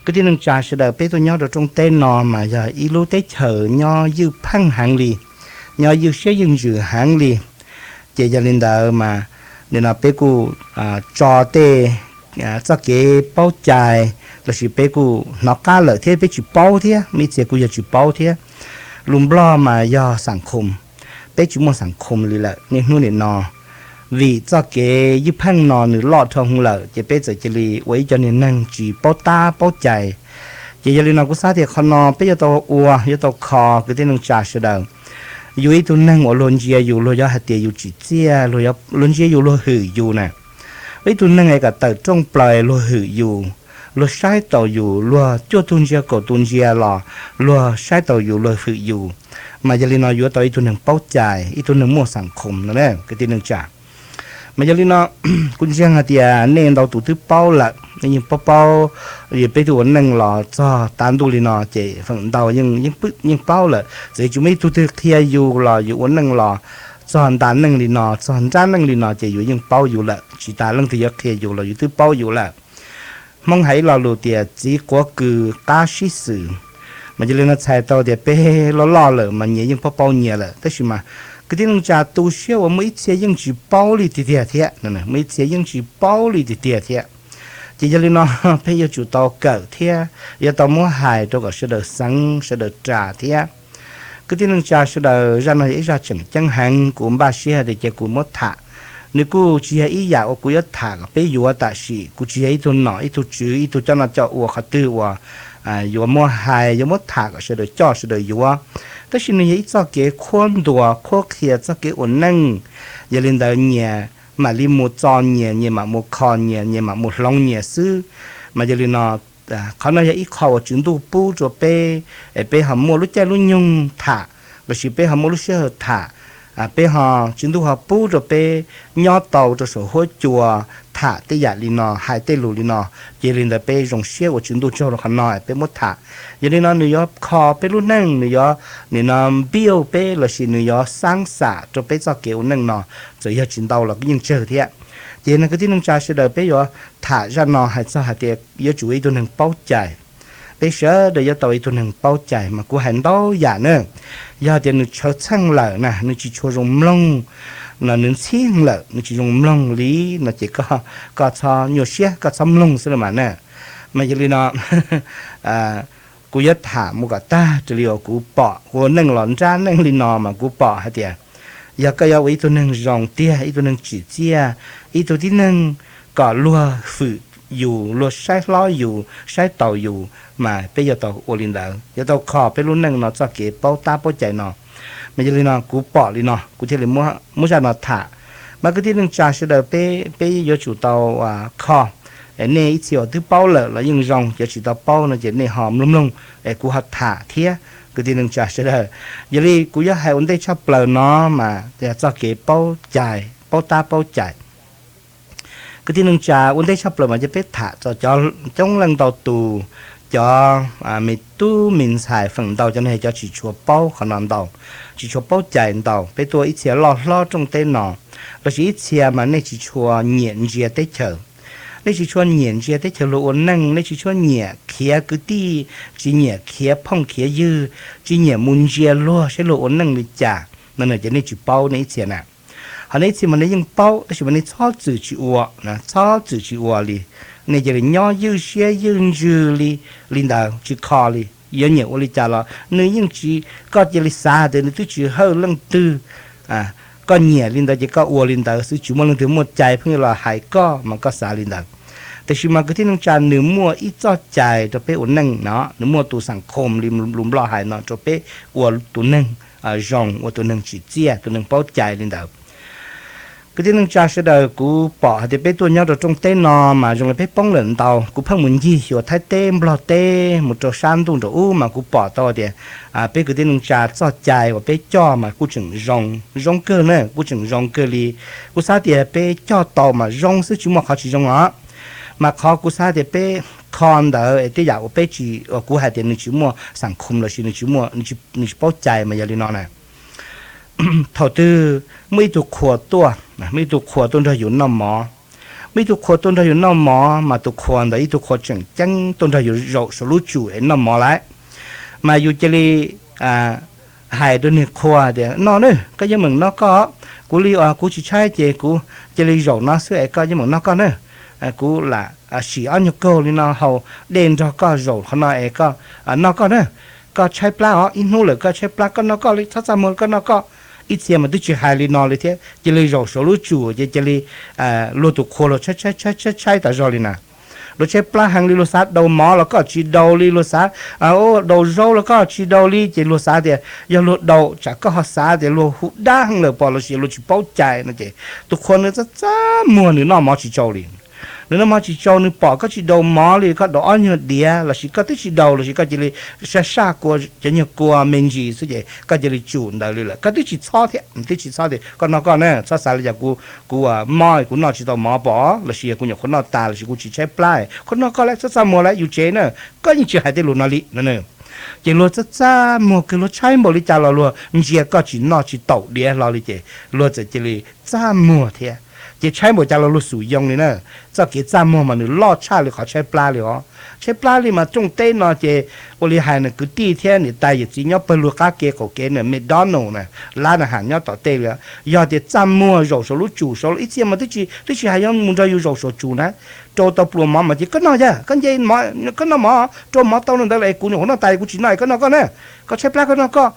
Kwv tij neej tsa sawv daws, peb tuaj nyob rau rooj teb no mas yog ib lub teb chaws nyob ywj pheej heev li, nyob ywj siab ywj ntsws heev li. Ces yog li ntawd mas nim no peb kuj tso tej txoj kev paub cai lossis peb kuj hnov qab lawm thiab peb tsis paub thiab, muaj ib txhia kuj yog tsis paub thiab. Lus Nplog mas yog xam khum, peb tsis muaj xam khum li lawm niaj hnub nim no. Vim txoj kev ywj pheej no nws loj dhau hwv lawm ces peb txawm cia li ua ib co niag neeg tsis paub tab paub cai. Ces yog li no kuv xav tias qhov no peb yuav tau ua, yuav tau kho kwv tij neej tsa sawv daws. Yus ib tug neeg uas luag ntsia yus, luag yuav hais tias yus tsim txiaj, luag ntsia yus, luag hwm yus na. Ib tug neeg es kom tawm rooj plaws luag hwm yus, luag saib taus yus, luag cuaj tug ntsia kaum tus ntsia los luag saib taus yus, luag hwm yus. Mas yog li no yuav tau ib tug neeg paub cai, ib tug neeg muaj xam khum no kwv tij neej tsa. Mas yog li no kuv ntseeg hais tias nej ntau tus twb paub lawm, nej yeej paub paub, peb twb ua neej los txog tav ntuj li no ces feem ntau yeej paub lawm. Txawm tsis muaj ib tug twg qhia yus los yus ua neej los txog nta neej li no, txog nrab neej li no ces yus yeej paub yus lawm, tsis tas leej twg yuav qhia yus los yus twb paub yus lawm. Hmoob hais ib lo lus tias txiv quav kws qab sib xwm. Mas yog li no txhais tau tias peb loj loj lawm mas nyias yeej paub paub nyias lawm, tab sis mas kwv tij neej tsa tu siab uas muaj ib txhia yeej tsis paub li tiag tiag thiab, muaj ib txhia yeej tsis paub li tiag tiag thiab. Ces yog li no peb yuav tsum tau kawm thiab yuav tau muab hais rau kom sawv daws xeev sawv daws ras thiab. Kwv tij neej tsa sawv daws, zaj no yog ib zaj tseem ceeb heev, kuv npaj siab tias cia kuv muab tham. Nws kuj tsis yog ib yam uas kuv yuav tham kom peb yuav tam sim, kuv tsis yog ib tug nom ib tug tswv ib tug coj noj coj ua qhov twg uas yuav muab hais yuav muab tham kom sawv daws coj sawv daws yuav. Tab sis nws yog ib txoj kev qhuab ntuas qhuab qhia txoj kev ua neej. Yog li ntawd nyias mam li mus txo nyias, nyias mam mus kho nyias, nyias mam mus hloov nyias xwb. Mas yog li no qhov no yog ib qho uas Tswv Ntuj pub rau peb, es peb ho muaj lub caij lub nyoog tham, lossis peb ho muaj lub sij hawm tham, peb ho, Tswv Ntuj ho pub rau peb nyob tau rau saum huab cua tham tej yam li no, hais tej lus li no. Ces li ntawd peb zoo siab ua Tswv Ntuj tsaug rau qhov no peb muab tham. Yog li no nws yuav kho peb lub neej, nws yuav nim no npiaj peb lossis nws yuav xaab xam rau peb txoj kev ua neej no, txawm yog tsis ntau los kuj yeej tsawg thiab. Ces no kwv tij neej tsa sawv daws, peb yuav tham zaj no hais txog hais tias yuav tsum ua ib tug neeg paub cai. Peb sawv daws yuav tau ua ib tug neeg paub cai, mas kuv hais ntau yam na. Yog tias nws tshawv txheej lawm na, nws tsis tshua zoo mloog, no nws ntxhib lawm, nws tsis zoo mloog li no ces koj txhob nyuaj siab, koj txhob mloog xwb los mas na. Mas yog li no kuv yuav tham mus kom tag raws li uas kuv pom, kuv ua neej los nrab neej li no mas kuv pom hais tias yog koj yuav ua ib tug neeg zoo tiag, ib tug neeg tsim txiaj, ib tug tib neeg kom luag hwm yus, luag saib hlob yus, saib taus yus, mas peb yuav tau ua li ntawd, yuav tau kho peb lub neej no txoj kev paub tab paub cai no. Mas yog li no kuv pom li no kuv thiaj li muab zaj no tham. Mas kwv tij neej tsa sawv daws, peb, peb yuav tsum tau kho. Nej ib txhia uas twb paub lawm los yeej zoo, cov tsis tau paub no ces nej ho mloog mloog es kuv ho tham thiab kwv tij neej tsa sawv daws. Yog li kuv yuav hais ua ntej tshaj plaws no mas yog txoj kev paub cai, paub tab paub cai. Kwv tij neej tsa, ua ntej tshaj plaws mas cia peb tham txog cov, coob leej ntau tus, cov me tub me ntxhais feem ntau cov no yog cov tsis tshua paub qhov no ntau, tsis tshua paub cai ntau. Peb tuaj ib txhia loj hlob rooj teb no, lossis ib txhia mas nej tsis tshua nyiam ntsia teb chaws. Nej tsis tshua nyiam ntsia teb chaws luag ua neej, nej tsis tshua nyiam khiav kwv tij, tsis nyiam khiav phooj khiav ywg, tsis nyiam mus ntsia luag saib luag ua neej li cas no ces nej tsis paub nej ib txhia na. Ho nej ib txhia mas nej yeej paub tab sis mas nej txhob txwm tsis ua, txhob txwm tsis ua li. Nej cia li nyob ywj siab ywj ntsws li, li ntawd tsis kho li. Yuav nyiam ua li cas los nws yeej tsis, koj cia li xav tias nws twb tsis hawj leej twg. Koj nyiam li ntawd ces koj ua li ntawd xwb, tsis muaj leej twg muaj cai pheej yuav los hais koj mas koj xav li ntawd. Tiam sis mas kwv tij neej tsa, nws muaj ib txoj cai rau peb ua neej no, nws muaj tus xam khom li lus Nplog hais no rau peb ua tus neeg zoo, ua tus neeg tsim txiaj, tus neeg paub cai li ntawd. Kwv tij neej tsa sawv daws, kuv pom hais tias peb tuaj nyob rau rooj teb no mas zoo li peb poob lawm ntau. Kuv pheej mus ncig xyuas Thaib teb, Nplog teb, mus rau sab ntuj nraum ub mas kuv pom tau tias peb kwv tij neej tsa txoj cai uas peb coj mas kuj tseem zoo, zoo kawg na, kuj tseem zoo kawg li. Kuv xav tias peb coj tau mas zoo xwb, tsis muaj qhov tsis zoo os. Mas qhov kuv xav tias peb kho ntawd es tej yam uas peb tsis, uas kuv hais tias nws tsis muaj xam khom lossis nws tsis muaj, nws tsis paub cai mas yog li no na. Thaum twg muaj ib tug qhua tuaj, muaj ib tug qhua tuaj nrog yus noj mov, Muaj ib tug qhua tuaj nrog yus noj mov mas tus qhua ntawd ib tug qhua tseem ceeb tuaj nrog yus zaum saum lub tsum es noj mov lawm. Mas yus cia li hais rau niag qhua tias, Noj nawb, koj yeej meem noj koj. Kuv li os, kuv tsis tshaib ces kuv cia li zaum no xwb es koj yeej meem noj koj na. Kuv lam sim ob nyuag kaug li no haus dej nrog koj zaum qhov no es koj noj koj na. Koj tshaib plab os, ib hnub lawm koj tshaib plab, koj noj koj li, txhob txaj muag, koj noj koj. Ib txhia mas twb tsis hais li no li thiab, cia li zaum saum lub tsum ces cia li luag tus qhua luag tshaib tshaib tas zog li na. Luag tshaib plab heev li, luag xav daus mov los koj tsis daus li, luag xav daus zaub los koj tsis daus li, ces luag xav tias yog luag daus tsam koj ho xav tias luag hu dab heev lawm pob lossis luag tsis paub cai no ces tus qhua nws txaj txaj muag, nws noj mov tsis tsau li. Nws noj mov tsis tsau, nws pom koj tsis daus mov li, koj daus ob nyuag diav lossis koj twb tsis daus lossis koj cia li saj saj kua, cov nyuag kua me ntsis xwb ces koj cia li tsum ntawd li lawm, koj twb tsis txhob thiab, twb tsis txhob tias koj noj koj na, txhob xav li cas kuv, kuv mob kuv noj tsis tau mov pob lossis yog kuv nyuam qhuav noj tas lossis kuv tsis tshaib plab, koj noj koj lawm, txhob txaj muag lawm, yus tsev na. Koj yeej tsis hais tej lus no li no. Ces luag txaj txaj muag kawg, luag tshaib npaum li cas los luag ntsia koj tsis noj tsis taus diav hlo li ces luag txawm cia li txaj muag thiab. Ces tshaib npaum cas los luag xum yoo li na. Txoj kev txaj muag mas nws loj tshaj li qhov tshaib plab li os. Tshaib plab li mas rooj teb no ces ua li hais nws kwv tij thiab niam tais yawm txiv nyob pawg lug qab ke qaum kev na, McDonald na, lab na has nyob tom tej li. Yog tias txaj muag zaum saum lub tsum saud, ib txhia mas twb tsis, twb tsis hais yog mus nrog yus zaum saum tsum na, rau tau pluas mov mas ces koj noj yog koj nce, koj noj mov, rau mov tau no ntawd lawm es kuv nyuam qhuav noj tas kuv tsis noj es koj noj koj na, koj tshaib plab koj noj koj.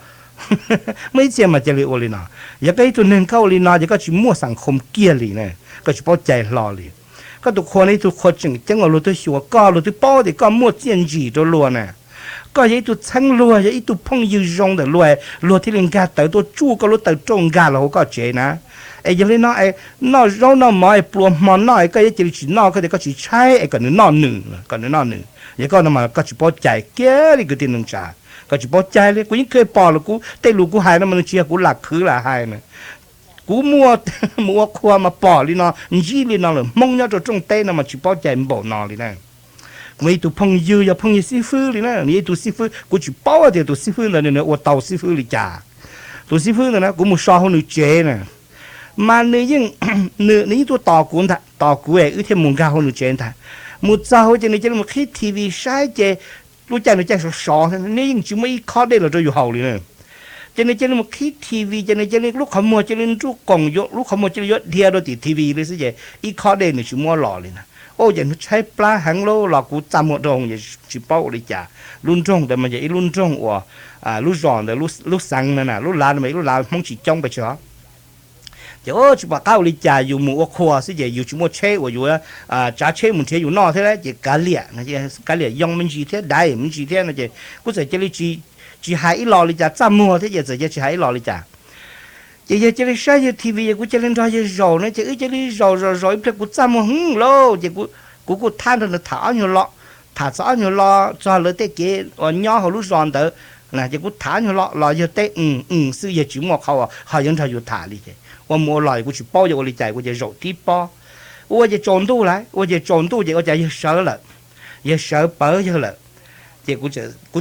Muaj ib txhia mas cia li ua li no. Yog koj ib tug neeg koj ua li no ces koj tsis muaj xas khoom kiag li na, koj tsis paub cai hlo li. Koj tus qhua no ib tug qhua tseem ceeb uas luag twb xyuas koj, luag twb paub tias koj muaj txiaj ntsim rau luag na. Koj yog ib tug txheeb luag, yog ib tug phooj ywg zoo ntawm luag, luag thiaj li nkag tawv tuaj tsuj koj lub taw rauj nkag los hauv koj tsev na. Es yog li no es noj zaub noj mov es pluas hmo noj es koj yuav cia li tsis noj, koj tias koj tsis tshaib es kom nws noj nws, kom nws noj nws. Yog koj no mas koj tsis paub cai kiag li kwv tij neej tsa. Koj tsis paub cai li, kuv yeej kheev pom lawm, kuv tej lus kuv hais no mas nws tsis yog kuv lam khwv lam hais na. Kuv muaj mus ua qhua mas pom li no, ntsib li no lawm, Hmoob nyob rau rooj teb no mas tsis paub cai npaum no li na. Kuv muaj ib tug phooj ywg yog phooj ywg xib fwb li na, nws yog ib tug xib fwb, kuv tsis paub tias tus xib fwb ntawd nws ua tau xib fwb li cas. Tus xib fwb ntawd na kuv mus so hauv nws tsev na, mas nws yeej, nws, nws yeej tuaj tos kuv ntag, tos kuv es wb thiaj mus nkag hauv nws tsev ntag. Mus txog hauv ces nws cia li mus qhib T V saib ces lub caij no caij sov sov, nws yeej tsis muaj ib khob dej los rau yus haus li na. Ces nws cia li mus qhib T V ces nws cia li lub qhov muag cia li nruj qoom, lub qhov muag cia li yuav dhia rau tim T V li xwb ces ib khob dej nws tsis muab los li na. Ua ces nws tshaib plab heev lauj, los kuv txaj muag dhau hwv, tsis paub ua li cas. Lub nroog ntawd mas yog ib lub nroog uas lub zos ntawd, lub xeev no na, lub lav no mas ib lub lav Hmoob tsis coob pes tsawg. Ces tsis pom qab ua li cas, yus mus ua qhua xwb ces yus tsis muaj tsheb uas yuav tsav tsheb mus nrhiav yus noj thiab lauj, ces kav liam, kav liam yoo me ntsis thiab daiv me ntsis thiab no ces kuv txawm cia li tsis hais ib los li cas, txaj muag thiab ces txawm cia tsis hais ib los li cas. Ces yawg cia li saib yawg T V es kuv cia li nrog yawg zaum no ces wb cia li zaum zaum zaum ib pliag kuv txaj muag heev lauj ces kuv kuj thab nrog nws tham ob nyuag lo, tham txog ob nyuag lo, txog lawv tej kev uas nyob hauv lub zos ntawd na, ces kuv tham ob nyuag lo los yawg teb xwb, yawg tsis muaj qhov uas ho yuav nrog yus tham li ces ua mus ua los kuv tsis paub yog ua li cas kuv cia li zaum tib pob. Ua ces tsaus ntuj lawm, ua ces tsaus ntuj ces ua cas yawg sawv lawm, yawg sawv pawv yawg lawm. Ces kuv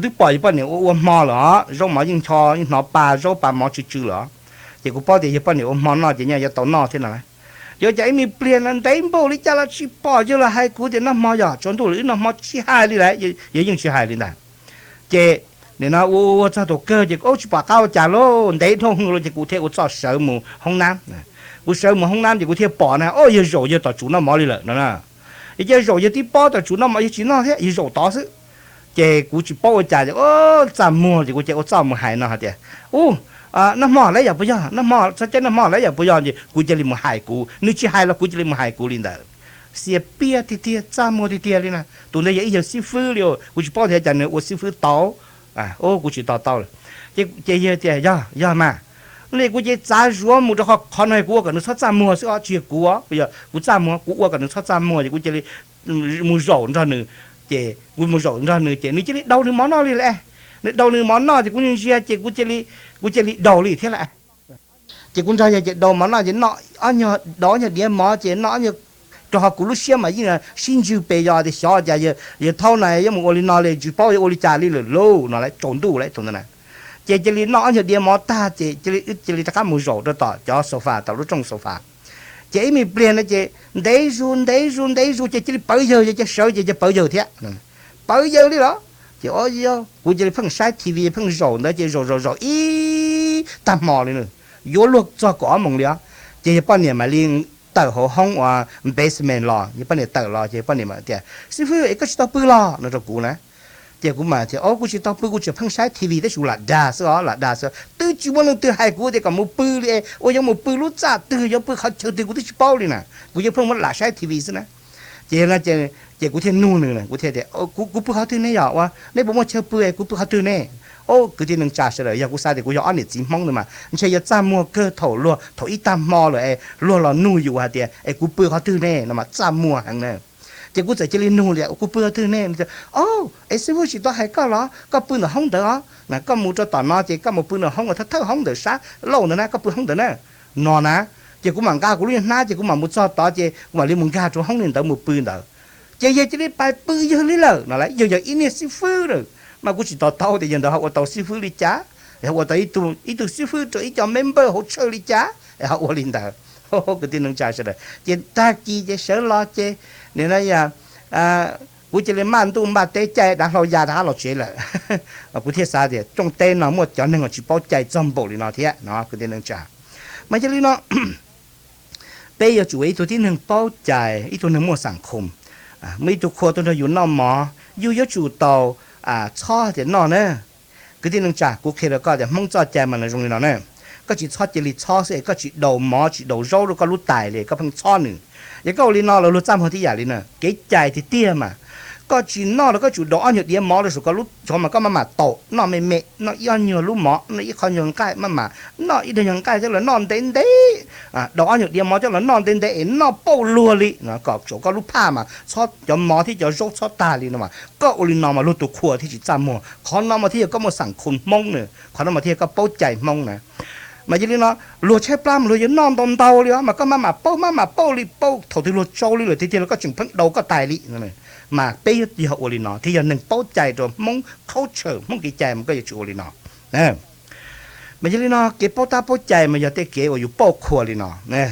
twb pom yawg poj niam ua ua hmo lawm os, zaub mov yeej ncho, yeej hnov pa zaub pa mov tsw tsw lawm. Ces kuv paub tias yawg poj niam ua hmo noj ces nyaj yuav tau noj thiab no. Ces ua cas ib me pliag no ntev npaum li cas los tsis pom yawg los hais kuv tias noj hmo, yog tsaus ntuj lawm wb noj hmo, tsis hais li lawm, yawg yeej tsis hais li ntag. Ces nim no ua ua txog thaum kawg ces tsis pom qab ua cas lauj, ntev dhau hwv lawm ces kuv thiaj ua txoj sawv mus hoob nab. Kuv sawv mus hoob nab ces kuv thiaj pom na, o, yawg zaum yawg tom tsuv noj mov li lawm no na. Ces yawg zaum yawg tib pob tom tsuv noj mov yawg tsis noj thiab, yawg zaum tod xwb. Ces kuv tsis paub ua cas, txaj muag ces kuv cia ua txoj mus hais no hais tias, u, noj hmo lawm yog puas yog, noj hmo, txog caij noj hmo lawm yog puas yog, ces kuv cia li mus hais kuv, nws tsis hais los kuv cia li mus hais kuv li ntawd. Xiam piaj tiag tiag, txaj muag tiag tiag li na. Tus ntawd yog ib yawg xib fwb li, kuv tsis paub tias cas nws ua xib fwb tau. Kuv tsis to taub lawm. Ces yawg tias yog, yog mas. Li kuv ces txav zuav mus rau qhov no kuv ua kom nws txhob txaj muag xwb os, tsis yog kuv, kuv txaj muag kuv ua kom nws txhob txaj muag ces kuv cia li mus zaum nrog nws. Ces kuv mus zaum nrog nws ces nws cia li daus nws mov noj li lawm. Nws daus nws mov noj ces kuv ntsia ces kuv cia li daus li thiab lawm. Ces kuv nrog yawg ces daus mov noj ces noj ob nyuag, daus ob nyuag diav mov ces noj ob nyuag, rau qhov kuv lub siab mas yeej sib ntswg pes yos tias xyov cas yawg thaub no yuav mus ua li no li, tsis paub yuav ua li cas li lawm lauj no, tsaus ntuj lawm thaum ntawd na. Ces cia li noj ob nyuag diav mov tag ces cia li rov qab mus zaum rau tom cov sofa, tom lub rooj sofa. Ces ib me pliag no ces ntev zus ntev zus ntev zus ces cia li pawv yawg, ces sawv ces cia li pawv yawg thiab. Pawv yawg li los? Ces o, kuv cia li pheej saib T V pheej zaum ntawd ces zaum zaum zaum ib tag hmo li na, yuav luag txog kaum ob moos li os. Ces yawg poj niam mam li tawm hauv hoob uas basement los, yawg poj niam tawm los ces poj niam mam tias, Xib fwb, es koj tsis tau pw los? no rau kuv na. Ces kuv mam tias, O, kuv tsis tau pw, kuv tseem pheej saib T V tab sis lam dag xwb os, lam dag xwb. Twb tsis muaj leej twg hais kuv tias kom mus pw li es ua yuav mus pw lub txaj twg, yuav pw qhov chaw twg kuv twb tsis paub li na. Kuv yeej pheej muab lam saib T V xwb na. Ces, ces kuv thiaj nug nws, kuv thiaj tias, Kuv pw qhov twg ne yog? Ua nej puas muaj chaw pw es kuv pw qhov twg ne? O, kwv tij neej tsa sawv daws, yog kuv xav tias kuv yog ob niam txiv Hmoob no mas ntshe yuav txaj muag kawg thaum luag, thaum ib tag hmo lawm es luag los nug yus hais tias, Es kuv pw qhov twg ne? no mas txaj muag heev na. Ces kuv txawm cia li nug li, Kuv pw qhov twg ne? O, es xib fwb tsis tau hais koj los? Koj pw ntawm hoob ntawd os. Koj mus rau tom no ces koj mus pw ntawm hoob uas thawj thawj hoob ntawm sab lauj ntawd na, koj pw hoob ntawd na, no na. Ces kuv mam nqa kuv lub niag hnab ces kuv mam mus txog tod ces kuv mam li mus nkag rau hoob li ntawd mus pw ntawd. Ces yawg cia li pais pw yawg li lawm no las, yawg yog ib niag xib fwb lawm. Mas kuv tsis to taub tias yawg ntawd ho ua tau xib fwb li cas, ho ua tau ib tug xib fwb rau ib co member hauv church li cas es ho ua li ntawd. Kwv tij neej tsa sawv daws, ces tag kis ces sawv los ces nim no yog kuv cia li npaj ntuj npaj teb caij dav hlau ya rov qab los tsev lawm. Kuv thiaj xav tias rooj teb no muaj cov neeg uas tsis paub cai txog npaum li no thiab no kwv tij neej tsa. Mas yog li no, peb yuav tsum ua ib tug tib neeg paub cai, ib tug neeg muaj xam khum. Muaj ib tug qhua tuaj nrog yus noj mov, yus yuav tsum tau txhob tias noj na. Kwv tij neej tsa, kuv qhia rau koj tias Hmoob txoj cai mas nws zoo li no na. Koj tsis txhob cia li txhob xwb es koj tsis daus mov tsis daus zaub rau koj lub tais li koj pheej txhob nws. Yog koj ua li no los luag txaj muag tib yam li na, kev cai tiag tiag mas. Koj tsis noj los koj tsum daus ob nyuag diav mov rau saum koj lub tshuav mas koj maj mam taum noj me me, noj ib ob nyuag lub mov, noj ib qho nyuag nqaij, maj mam noj ib daig nyuag nqaij coj los noj ntev ntev. Daus ob nyuag diav mov coj los noj ntev ntev es noj pauj luag li no kom saum koj lub phaj mas txhob, cov mov thiab cov zaub txhob tag li no mas. Koj ua li no mas luag tus qhua thiaj tsis txaj muag. Qhov no mas thiaj yog koj muaj xam khum Hmoob na, qhov no mas thiaj yog koj paub cai Hmoob na. Mas yog li no, luag tshaib plab mas luag yuav noj ntau ntau li os, mas koj maj mam pauj maj mam pauj li, pauj thaum twg luag tsau li lawm tiag tiag los koj tseem pheej daus koj tais li. Mas peb yog ua li no thiaj yog neeg paub cai rau Hmoob culture, Hmoob kev cai mas koj yuav tsum ua li no. Mas yog li no, kev paub tab paub cai mas yog tej kev uas yus pauj qhua li no,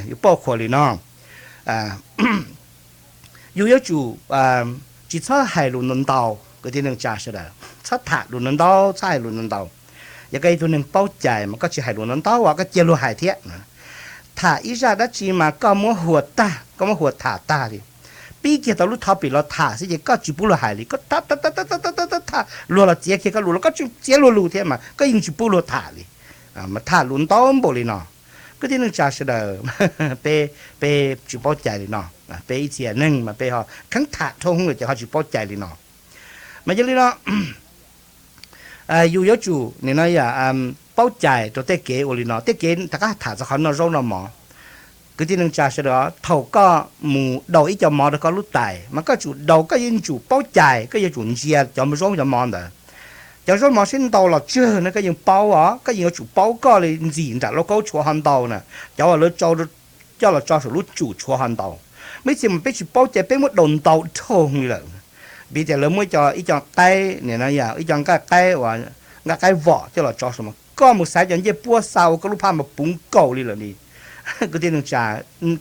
yus pauj qhua li no. Yus yuav tsum tsis txhob hais lus ntau ntau, kwv tij neej tsa sawv daws, txhob tham lus ntau ntau, txhob hais lus ntau ntau. Yog koj ib tug neeg paub cai mas koj tsis hais lus ntau ntau, koj cia luag hais thiab. Tham ib zaj dab tsi mas koj muab hua tag, koj muab hua tham tag li. Pib kiag tau lub topic los tham xwb ces koj tsis pub luag hais li, koj tham tham tham tham tham tham tham, luag los txiav kiag koj lus los koj tseem txiav luag lus thiab mas koj yeej tsis pub luag tham li. Mas tham lus ntau npaum li no, kwv tij neej tsa sawv daws, peb, peb tsis paub cai li no. Peb ib txhia neeg mas peb ho kheev tham dhau hwv lawm ces ho tsis paub cai li no. Mas yog li no, yus yuav tsum nim no yog paub cai rau tej kev ua li no, tej kev rov qab tham txog qhov noj zaub noj mov. Kwv tij neej tsa sawv daws, thaum koj mus daus ib co mov rau koj lub tais mas koj tsum daus, koj yuav tsum paub cai, koj yuav tsum ntsia cov zaub cov mov ntawd. Cov zaub mov seb ntau los tsawg no koj yeej paub os, koj yeej yuav tsum paub koj li ntxim nram lauj kaub tshuav ho ntau na. Cov uas lawv coj los tso saum lub tsum tshuav ho ntau. Muaj ib txhia mas peb tsis paub cai peb muab daus ntau dhau li lawm. Piv tias lawv muab ib co qaib, ib co nqaij qaib uas nqaij qaib vom coj los tso saum mas koj mus xaiv cov ncej puab xa ua koj lub phaj mas puv nkaus li lawm li. Kwv tij neej tsa,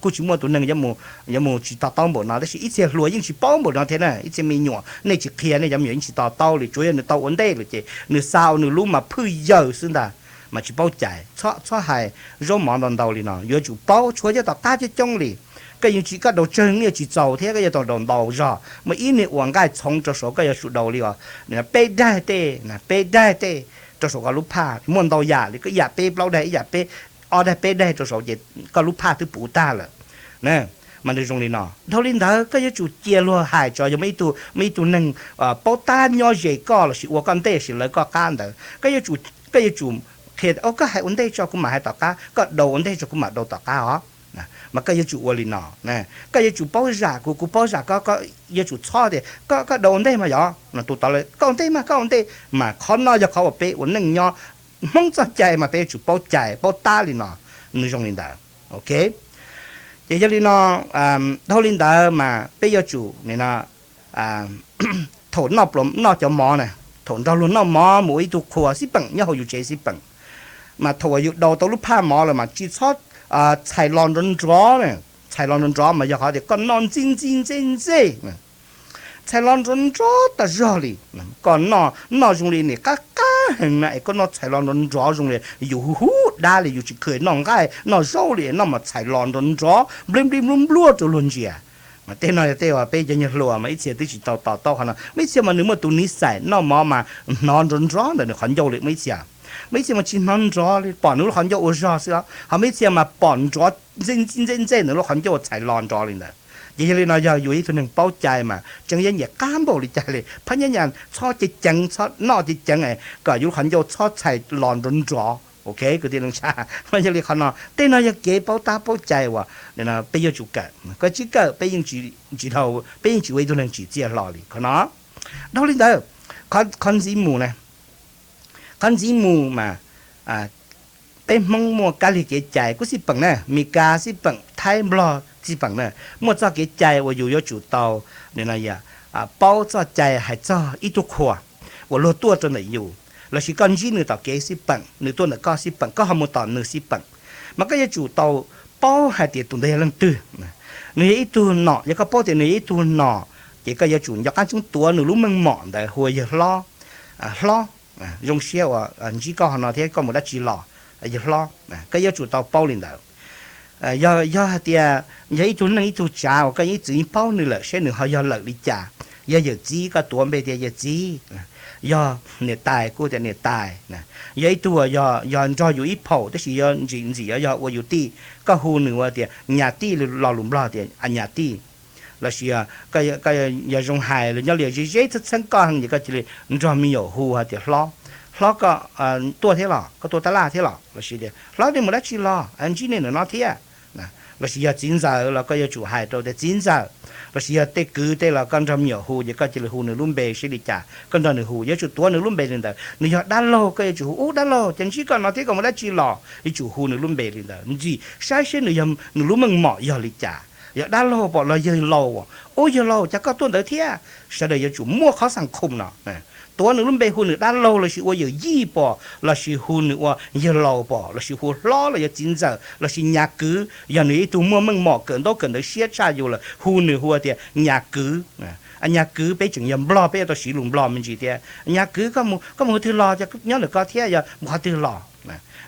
kuj tsis muaj tus neeg yuav mus tsis to taub npaum no, tab sis ib txhia hluas yeej tsis paub npaum no thiab na, ib txhia me nyuam nej tsis qhia nej cov me nyuam yeej tsis to taub li, tsuav yog nws tau ua ntej lawm ces nws xa ua nws lub mas phwj yaws xwb ntag. Mas tsis paub cai, txhob, txhob hais zaub mov ntau ntau li no, yuav tsum paub tshuav cov tom qab coob coob li. Koj yeej tsis, koj daus tsawg yeej tsis txaus thiab, koj yuav tau daus ntau zog. Muaj ib niag uas nqaij txhoov rau saum koj yuav tsum daus li os, peb daig tej, peb daig tej rau saum koj lub phaj, muaj ntau yam li, koj ib yam peb plaub daig, ib yam peb ob daig peb daig rau saum ces koj lub phaj twb puv tag lawm. Mas nws zoo li no, dhau li ntawd koj yuav tsum cia luag hais tso, yog muaj ib tug, muaj ib tug neeg paub tab nyob ze koj lossis ua koj ntej lossis lawv koj qab ntawd, koj yuav tsum qhia, koj hais ua ntej tso kuv mam hais tom qab, koj daus ua ntej tso kuv mam daus tom qab os. Mas koj yuav tsum ua li no, koj yuav tsum paub zam kuv, kuv paub zam koj, koj yuav tsum txhob tias koj, koj daus ua ntej mas yog tus tod lawm, koj ua ntej mas, koj ua ntej. Mas qhov no yog qhov uas peb ua neej nyob Hmoob txoj cai mas peb yuav tsum paub cai paub tab li no, nws zoo li ntawd. Ok, ces yog li no, dhau li ntawd mas peb yuav tsum nim no thaum noj cov mov na, thaum nrog luag noj mov mus ua ib tug qhua xib peem nyob hauv yus tsev xib peem, mas thaum uas yus daus tau lub phaj mov lawm mas tsis txhob txhais los nrov nrov na. Txhais los nrov nrov mas yog qhov tias koj noj ntxi ntxi ntxi ntxi, txhais los nrov nrov tas zog li. Koj noj, noj zoo li nim qab qab heev na es koj noj txhais los nrov nrov zoo li yus hu hu dab li, yus tsis kheev noj nqaij noj zaub li, noj mas txhais los nrov nrov nplij nplij nplub nplub rau luag ntsia. Mas tej no yog tej uas peb cov nyuag hluas mas ib txhia twb tsis tau to taub qhov no. Muaj ib txhia mas nws muaj tus niv xais noj mov mas hnov nrov nrov ntawm nws qhov ncauj li. Muaj ib txhia, muaj ib txhia mas tsis hnov nrov li, pom nws lub qhov ncauj ua zog xwb os. Ho muaj ib txhia mas pom nrov ntxi ntxi ntxi nws lub qhov ncauj txhais los nrov li ntawd. Ces yog li no yog yus ib tug neeg paub cai mas tseem yuav nyiam qab npaum li cas li, phab nyab nyas txhob ceev ceev, txhob noj ceev ceev kom yus lub qhov ncauj txhob txhais los nrov nrov. Ok, kwv tij neej tsa, mas yog li qhov no tej no yog kev paub tab paub cai uas peb yuav tsum kawm. Koj tsis kawm peb yeej tsis, peb yeej tsis ua ib tug neeg tsim txiaj hlo li qhov no. Dhau li ntawd, qhov ntxiv mus na, qhov ntxiv mus mas peb Hmoob muaj kab lig kev cai kuj xij peem na, Mes Kas xij peem, Thaib Nplog xij peem na, muaj txoj kev cai uas yus yuav tsum tau paub txoj cai hais txog ib tug qhua uas luag tuaj rau ntawm yus, lossis koj ntsib nws tom kev xij peem, nws tuaj ntawm koj xij peem, koj ho mus tom nws xij peem, mas koj yuav tsum tau paub hais tias tus ntawd yog leej twg. Nws yog ib tug nom, yog koj paub tias nws yog ib tug nom, ces koj yuav tsum nco qab tseeb tuav nws lub meej mom ntawd hu ua yawg hlob. Hlob, zoo siab uas ntsib koj ho no thiab, koj mus dab tsi los, yawg hlob? Koj yuav tsum tau paub li ntawd. Yog, yog hais tias yog ib tug neej ib tug tsav uas koj yeej ib txwm yeej paub nws lawm seb nws ho yog lawm li cas, yog yawm txiv koj tuav npe tias yawm txiv, yog niam tais kuj tias niam tais. Yog ib tug uas yog nrog yus ib phaum tab sis yog ntxim ntxim yog ua yus tij, koj hu nws ua tias nyas tij, lo lus Nplog tias a nyas tij. Lossis yog zoo hais los nyob li ze ze txheeb txheeb koj heev ces koj cia li nrog me nyuam hu hais tias hlob, hlob koj tuaj thiab los, koj tuaj tab laj thiab los, lossis tias hlob nej mus dab tsi los, ntsib nej ntawm no thiab. Lossis yog txiv ntxawm los koj yuav tsum hais rau tias txiv ntxawm. Lossis yog tej kwv tej los koj nrog me nyuam hu ces koj cia li hu nws lub npe seb li cas koj nrog nws hu, yuav tsum tuav nws lub npe li ntawd. Nws yog dab laug koj yuav tsum hu ub dab laug, cas ntsib koj no thiab koj mus dab tsi los, yuav tsum hu nws lub npe li ntawd ntxim saib seb nws, nws lub meej mom yog li cas. Yog dab laug pom los yawg laus, ub yawg laus cas koj tuaj ntawd thiab. Sawv daws yuav tsum muaj qhov xas khoom no, tuav nws lub npe hu nws dab laug lossis ua yawm yij pom lossis hu nws ua yawg laus pom lossis hu hlob los yog txiv ntxawm lossis nyas kwv, yog nws ib tug muaj meej mom kawm ntaub kawm ntawv siab tshaj yus lawm hu nws hu tias nyas kwv. Nyas kwv peb tseem yog Nplog peb yuav tau siv lus Nplog me ntsis thiab. Nyas kwv, koj mus qhov twg los, nyob ntawm koj thiab, yog mus qhov twg los?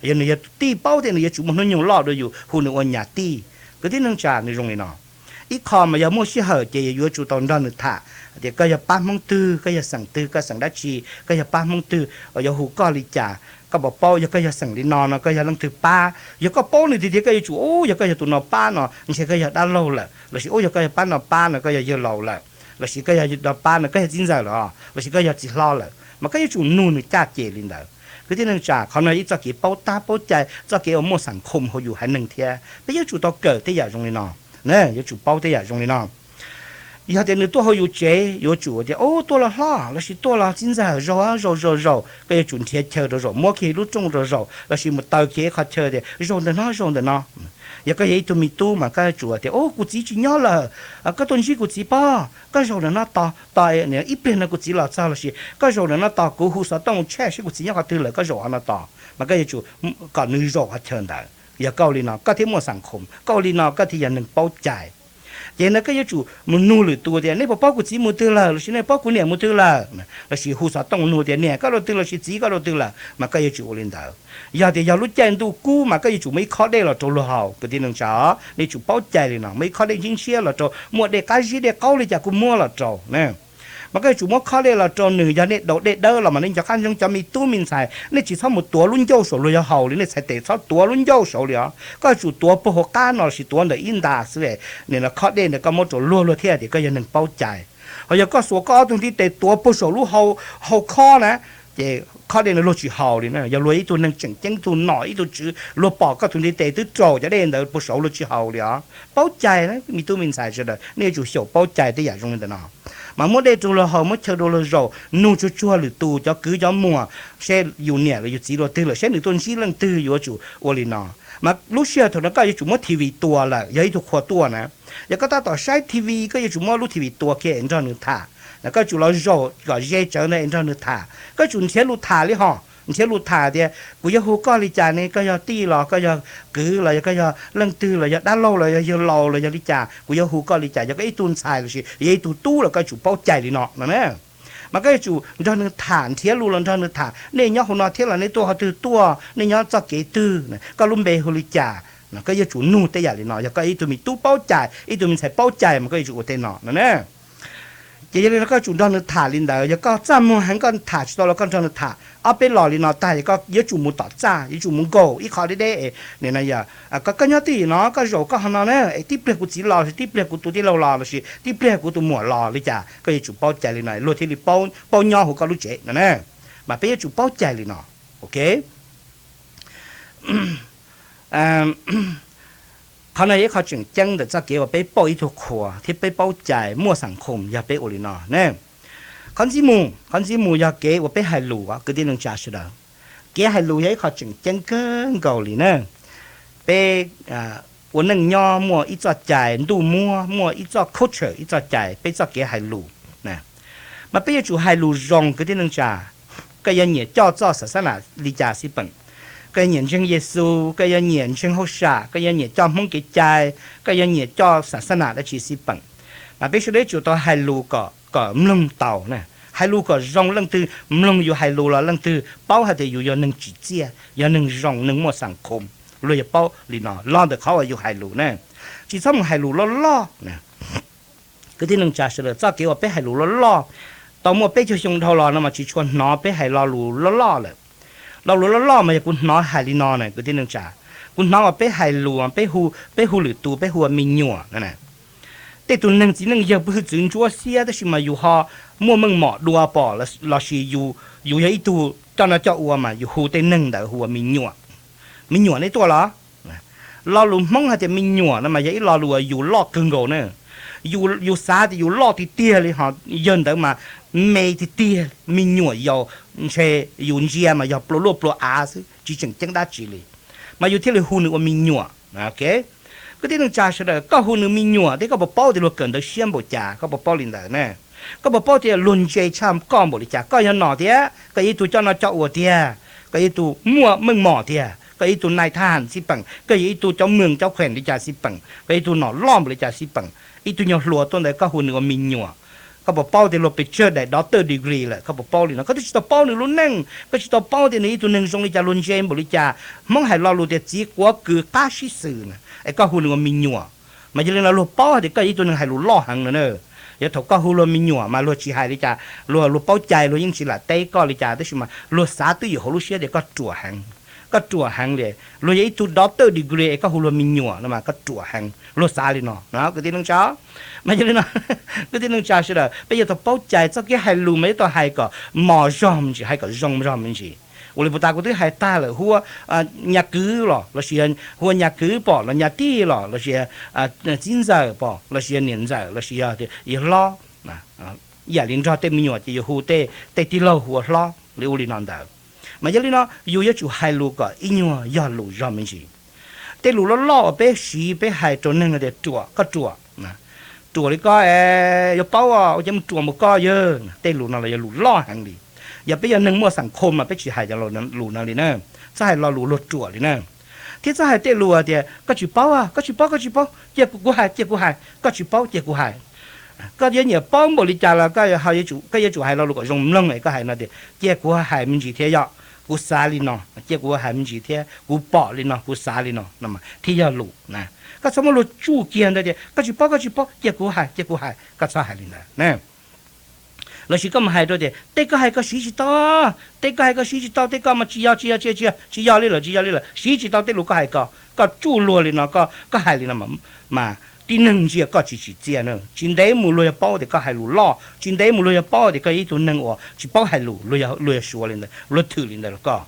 Yog nws yog tij paub tias nws yuav tsum muaj hnub nyoog loj dua yus hu nws ua nyas tij. Kwv tij neej tsa, nws zoo li no. Ib qho mas yog muaj sij hawm ces yuav tsum tau nrog nws tham tias koj yog pab Hmoob twg, koj yog xeem twg, koj xeem dab tsi, koj yog pab Hmoob twg, yuav hu koj li cas, koj puas paub yog koj yog xeem li no no koj yog leej twg pab. Yog koj paub nws tiag tiag koj yuav tsum hu, yog koj yog tus no pab no ntshe koj yog dab laug lawm, lossis ub yog koj yog pab no pab no koj yog yawg laus lawm, lossis koj yog no pab no koj yog txiv ntxawm lawm, lossis koj yog txiv hlob lawm, mas koj yuav tsum nug nws caj ces li ntawd. Kwv tij neej tsa, qhov no ib txoj kev paub tab paub cai, txoj kev uas muaj xas khoom hauv yus haiv neeg thiab. Peb yuav tsum tau kawm tej yam zoo li no, yuav tsum paub tej yam zoo li no. Yog tias nws tuaj hauv yus tsev, yuav tsum tias ub tuaj los hlob lossis tuaj los txiv ntxawm, zaum zaum zaum zaum, koj yuav tsum nrhiav chaw rau zaum, muab kiag lub rooj rau zaum lossis mus taw kiag ib qho chaw tias zaum ntawm no zaum ntawm no. Yog koj yog ib tug me tub mas koj yuav tsum tias ub kuv txiv tsis nyob lawm, koj tuaj ntsib kuv txiv pob, koj zaum ntawm no tos tos, ib pliag no kuv txiv los txog lossis koj zaum ntawm no tos kuv hu xov tooj tshaj seb kuv txiv nyob qhov twg lawm koj zaum qhov no tos. Mas koj yuav tsum kom nws zaum qhov chaw ntawd. Yog koj ua li no koj thiaj muaj xas khoom, koj ua li no koj thiaj yog neeg paub cai. Ces no koj yuav tsum mus nug lwm tus tias nej puas paub kuv txiv mus twg lawm lossis nej paub kuv niam mus twg lawm, lossis hu xov tooj nug tias niam koj dua twg lossis txiv koj dua twg lawm, mas koj yuav tsum ua li ntawd. Yog tias yog lub caij ntuj kub mas koj yuav tsum muaj ib khob dej los rau luag haus. Kwv tij neej tsa, nej tsum paub cai li no, muaj ib khob dej ntshiab ntshiab los rau, muaj dej qab zib dej qaub li cas kuj muab los rau. Mas koj yuav tsum muab khob dej los rau nws. Yog nej daus dej dawb los mas nej nco qab ntsoov cov me tub me ntxhais, nej tsis txhob mus tuav lub ncauj saum luag yawg haus li, nej txhais tes txhob tuav lub ncauj saud li os. Koj yuav tsum tuav puag hauv qab no lossis tuav ntawm ib nta xwb, nim no khob dej ntawd koj muab rau luag, luag thiaj tias koj yog neeg paub cai. Ho yog koj xuas koj ob tug ntiv tes tuav puag saum lub hau, hau khob na, ces khob dej no luag tsis haus li na. Yog luag ib tug neeg tseem ceeb, ib tug nom ib tug tswv, luag pom koj tus ntiv tes twb raus cov dej ntawd puag saud luag tsis haus li os. Paub cai na me tub me ntxhais sawv daws, nej yuav tsum xyaum paub cai tej yam zoo li ntawm no. Mas muab dej rau luag haus, muab chaw rau luag zaum, nug tsuag tsuag lwm tus cov kwv cov muam seb yus niam los yus txiv dua twg lawm, seb nws tuaj ntsib leej twg, yuav tsum ua li no. Mas lub sij hawm thaum no koj yuav tsum muab T V tua lawm, yog ib tug qhua tuaj na. Yog koj tab tom saib T V koj yuav tsum muab lub T V tua kiag es nrog nws tham. Koj yuav tsum los zaum kom ze tsawv ntawd es nrog nws tham, koj yuav tsum nrhiav lus tham li hos. nrhiav lus tham tias kuv yuav hu koj li cas ne, koj yog tij los koj yog kwv los yog koj yog leej twg los yog dab laug los yog yawg laus los yog li cas, kuv yuav hu koj li cas, yog koj ib tug ntxhais lossis yog ib tug tub los koj yuav tsum paub cai li no no na. Mas koj yuav tsum nrog nws tham, nrhiav lus los nrog nws tham, nej nyob hauv no thiab los nej tuaj qhov twg tuaj, nej nyob txoj kev twg, koj lub npe hu li cas, koj yuav tsum nug tej yam li no. Yog koj ib tug me tub paub cai, ib tug me ntxhais paub cai mas koj yuav tsum ua tej no no na. Ces yog li no koj yuav tsum nrog nws tham li ntawd. Yog koj txaj muag heev koj tham tsis tau los koj nrog nws tham ob peb los li no tag, yog koj yuav tsum mus tom txaj, yuav tsum mus nkaum ib qho deb deb, nim no yog koj nyob twj ywm no, koj zaum koj qhov no na, es tib pliag kuv txiv los lossis tib pliag kuv tus tij laug los lossis tib pliag kuv tus muam los li cas, koj yuav tsum paub cai li no luag thiaj li paub nyob hauv koj lub tsev no na. Mas peb yuav tsum paub cai li no, ok. Qhov no yog ib qho tseem ceeb ntawm txoj kev uas peb pauj ib tug qhua thiab peb paub cai muaj xam khum yog peb ua li no ne. Qhov ntxiv mus, qhov ntxiv mus yog kev uas peb hais lus, kwv tij neej tsa sawv daws. Kev hais lus yog ib qho tseem ceeb kawg nkaus li na. Peb ua neej nyob muaj ib txoj cai ntuj muab, muaj ib txoj culture, ib txoj cai, peb txoj kev hais lus. Mas peb yuav tsum hais lus zoo kwv tij neej tsa. Koj yuav nyiam coj txoj xav xab nam li cas xij peem, koj yuav nyiam ntseeg Yexus, koj yuav nyiam ntseeg hauj sam, koj yuav nyiam coj Hmoob kev cai, koj yuav nyiam coj xav xab nam dab tsi xij peem, mas peb sawv daws yuav tsum tau hais lus kom, kom mloog tau na. Hais lus kom zoo, leej twg mloog yus hais lus los leej twg paub hais tias yus yog neeg tsim txiaj, yog neeg zoo, neeg muaj xam khum. Luag yuav paub li no los ntawm qhov uas yus hais lus na. Tsis txhob mus hais lus loj loj na. Kwv tij neej tsa sawv daws, txoj kev uas peb hais lus loj loj tau muaj peb caug xyoo dhau los no mas tsis tshua hnov peb hais lo lus loj loj lawm. Lo lus loj loj mas yog kuv hnov hais li no na kwv tij neej tsa. Kuv hnov uas peb hais lus, peb hu, peb hu lwm tus peb hu ua me nyuam no na. Tej tus neeg txiv neej yawg pw hwj txwv ntsuab xiab tab sis mas yus ho muaj meej mom dua pom lossis yus yog ib tug coj noj coj ua mas yus hu tej neeg ntawd hu ua me nyuam. Me nyuam nej tuaj los? Lo lus Hmoob hais tias me nyuam no mas yog ib lo lus uas yus loj kawg nkaus na. Yus xav tias yus loj tiag tiag li ho yawg ntawd mas me tiag tiag, me nyuam yaus, ntshe yus ntsia mas yog pluas luaj pluas av xwb tsis tseem ceeb dab tsi li, mas yus thiaj li hu nws ua me nyuam. Kwv tij neej tsa sawv daws, koj hu nws me nyuam thiab koj puas paub tias luag kawm ntawv siab npaum cas, koj puas paub li ntawd na? Koj puas paub tias luag ntse tshaj koj npaum li cas? Koj yog nom thiab koj yog ib tug coj noj coj ua tiag, koj yog ib tug muaj meej mom tiag, koj yog ib tug nai thaj ham xij peem, koj yog ib tug cov meem cov khuem li cas xij peem, koj yog ib tug nom loj npaum li cas xij peem, ib tug nyuag hluas tuaj ntawd koj hu nws ua me nyuam. Koj puas paub tias luag pes tsawg daim doctor degree lawm, koj puas paub li no? Koj twb tsis tau paub nws lub neej, koj tsis tau paub tias nws ib tug neeg zoo li cas, luag ntse npaum li cas. Hmoob hais lo lus tias txiv quav kws qab sib xws na, es koj hu nws ua me nyuam. Mas yog li no luag paub hais tias koj yog ib tug neeg hais lus loj heev no na. Yog thaum koj hu luag me nyuam mas luag tsis hais li cas, luag, luag paub cai luag yeej tsis lam teb koj li cas, tab sis mas luag xav twj ywm hauv lub siab tias koj ruam heev, koj ruam heev li. Luag yog ib tug doctor degree es koj hu luag me nyuam no mas koj ruam heev, luag xav li no no kwv tij neej tsa. Mas yog li no, kwv tij neej tsa sawv daws, peb yuav tau paub cai txoj kev hais lus mas yuav tau hais kom mos zog me ntsis, hais kom zoo zog me ntsis. Ua li puag ta kuv twb hais tag lawm, hu ua nyas kwv los lossis hu ua nyas kwv pom los nyas tij los lossis txiv ntxawm pom lossis niam ntxawm lossis yog hlob. Ib yam li nrog tej me nyuam ces yus hu tej tij laug hu ua hlob li ua li no ntawd. Mas yog li no yus yuav tsum hais lus kom ib nyuag yog lus zog me ntsis. Tej lus loj loj uas peb siv peb hais rau neeg tias ruam, koj ruam, ruam li koj yuav paub, ua cas mus ruam npaum koj yawg. Tej lus no los yog lus loj heev li. Yog peb yog neeg muaj xam khom mas peb tsis hais cov lus no li na. Txhob hais lo lus luag ruam li na. Thiab txhob hais tej lus tias koj tsis paub, koj tsis paub, koj tsis paub, cia kuv hais, cia kuv hais, koj tsis paub cia kuv hais. Koj yuav nyiam paub npaum li cas los koj yuav tsum hais lo lus kom zoo mloog es koj hais no tias cia kuv hais me ntsis thiab yom, kuv xav li no, cia kuv hais me ntsis thiab, kuv pom li no, kuv xav li no, thiaj yog lus na. Koj txhob muab luag tsuj kiag ntawd tias koj tsis paub, koj tsis paub, cia kuv hais, cia kuv hais, koj txhob hais li ntawd na. Lossis koj mus hais rau tias tej koj hais koj siv tsis tau, tej koj hais koj siv tsis tau, tej koj mas tsis yog, tsis yog, tsis yog, tsis yog, tsis yog li lawm, tsis yog li lawm, siv tsis tau tej lus koj hais ko. Koj tsuj luag li no, koj hais li no mas tib neeg ntsia koj tsis tsim txiaj na. Tsis ntev mus luag yuav paub tias koj hais lus loj, tsis ntev mus luag yuav paub tias koj yog ib tug neeg uas tsis paub hais lus, luag yuav suav li ntawd, luag thwm li ntawd los koj.